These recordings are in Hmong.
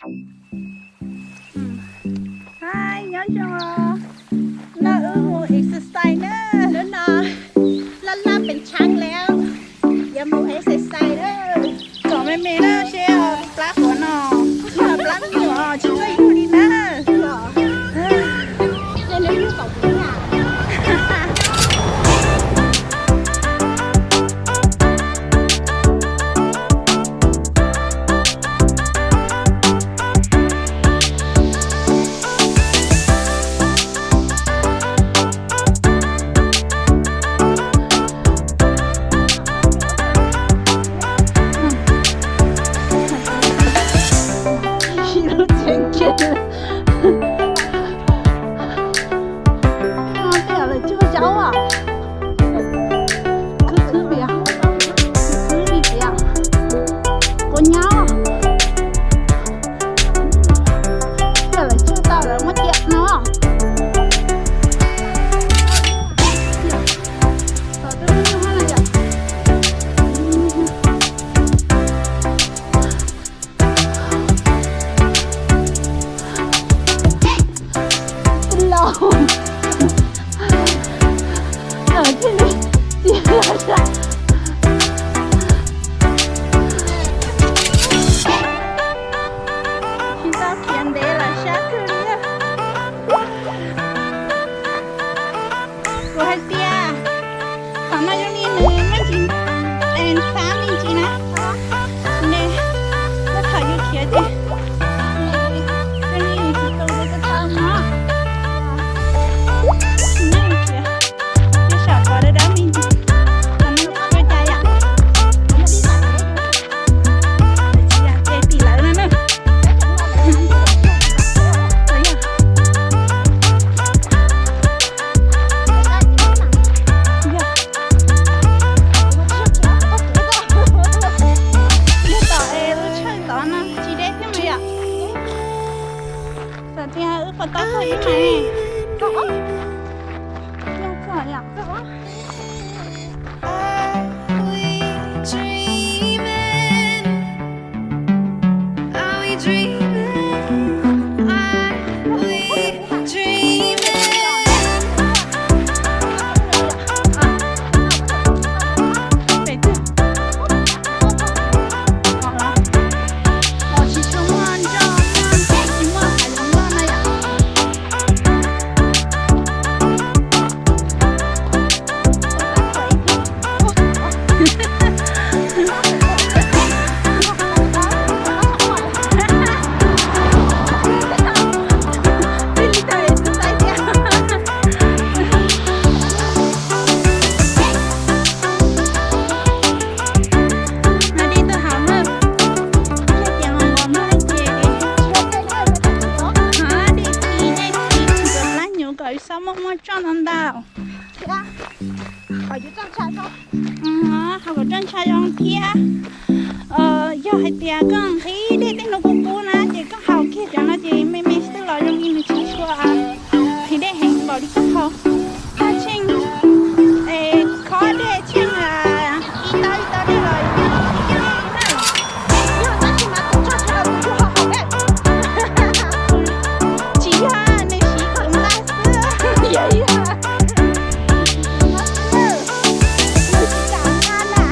Hi, nyob zoo os. No wb mus exercise na. Hnub no laj laj pes tsawg lawm, yuav mus exercise na. Kom me me na seb plab qhuav no, plab me nyuam tsis txawj yug li na. Tej zaum lawv cog zaub os. Khwb khwb tias, khwb li tias quav nyab. Tej zaum lawv cog tau lawv muab ciam no. Los. Thiaj li tiag. Tsis tau khiav ntev los sab kawg li. Kuv hais tias qhov no zoo li nws muaj ntsis es xab me ntsis na. Ne, lub thaum yus khiav ces zoo li yus tsis tu rau koj tau no. Tsis nyob yus khiav, yus saum qhov dawb dawb me ntsis, qhov no ua cas yom? Tsis yog ces tim lawv no na. Yog tom es lub tshawj tod no tsis deb thiab mas yom. Txawm tias wb puas tau txog ib hais. Yog txog yom. Mas dej tuaj hauv na, thiaj tias los npog no ces dej tsis, dej tsis ntxuav plab nyuv kom xob muaj muaj roj ntau ntau. Ho kom roj ntsha zoo thiab. Yog hais tias koj nqhis dej tej hnub kub kub na ces koj haus kiag cov no ces me me xwb los zoo li nws tsis tshua nqhis dej heev npaum li koj haus. Koj tsheej es khob dej tsheej ib tau ib tau dej los nqhis dej na. Yog tab sis mas tus tsog tsis yog tus tug haus haus dej. Tsis yog, nws siv tus nqaij xwb. Yog, yog. Nws tsis kam nqa na.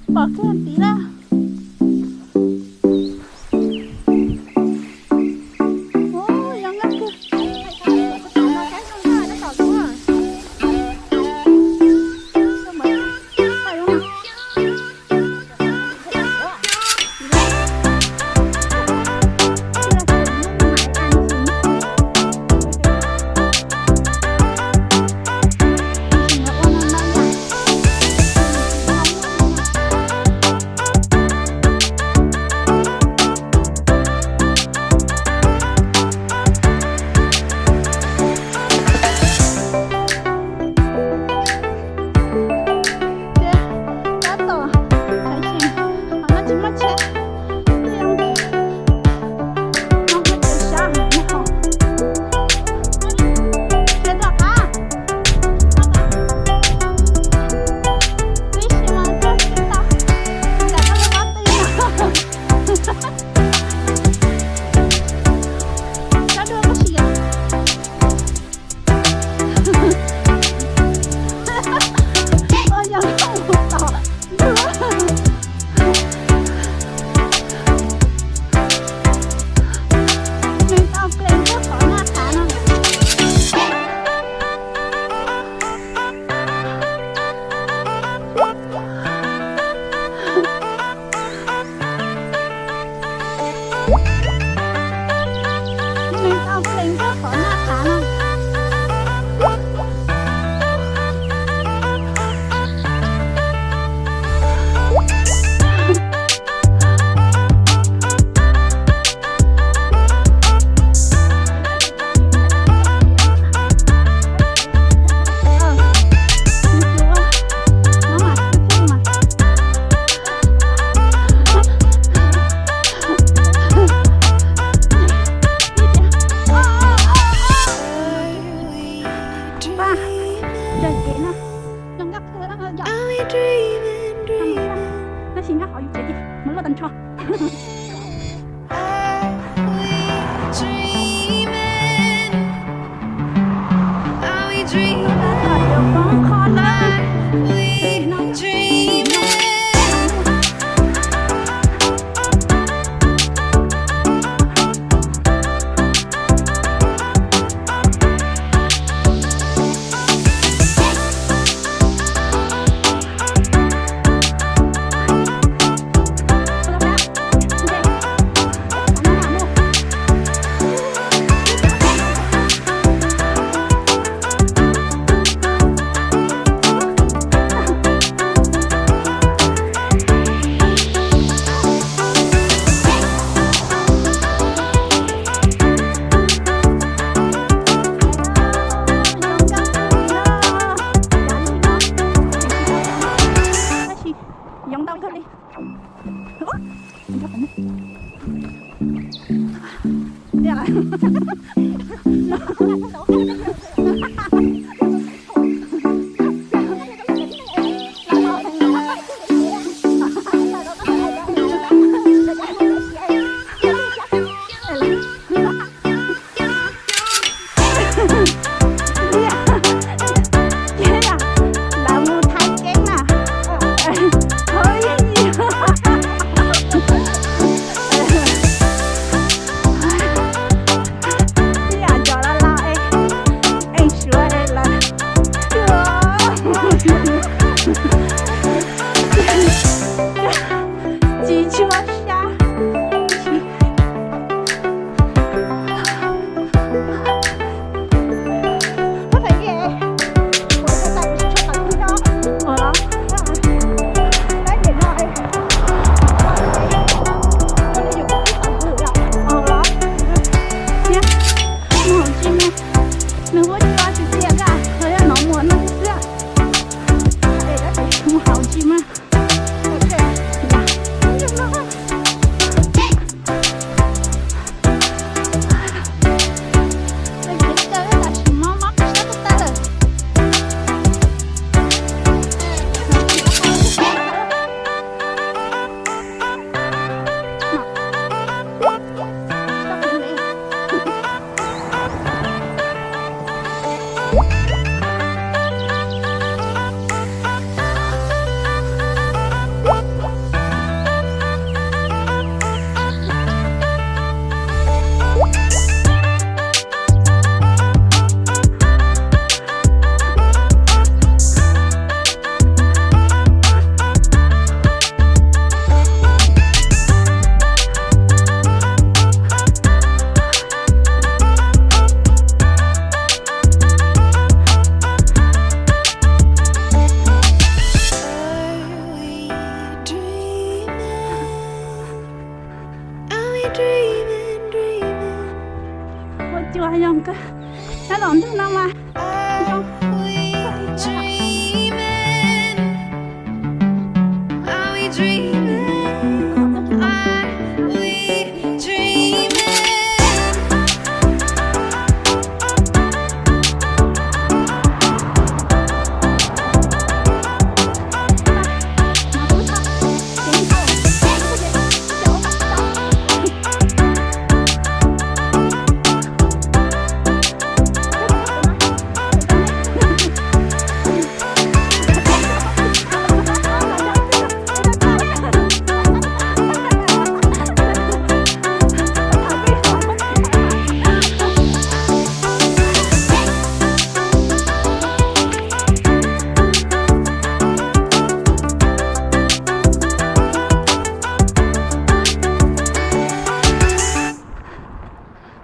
Pom kiag tid na. Tab tom, tsis muaj tsheb, no kuj tsis sab, tsheb rov qab, tib si mas koj tsis tau, nram koj lub pob tw no. Sab dua koj sim yom. Ua yog mus tom ntug. Nws tau ples nrog qhov naj qav no. Nws tau ples nrog qhov naj qav no. Tab sis nyob hauv yus tsev ces mus luaj tag nrho. Yoov ntau kawg li. Lawv mus Thaib Ceeb na. Ib yam cov laus laus es, es suav es Ua cua zoo kawg, nyob tom ntug no mas zoo.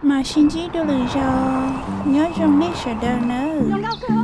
Mas sib ntsib dua lwm zaus, nyob zoo nej sawv daws nawb.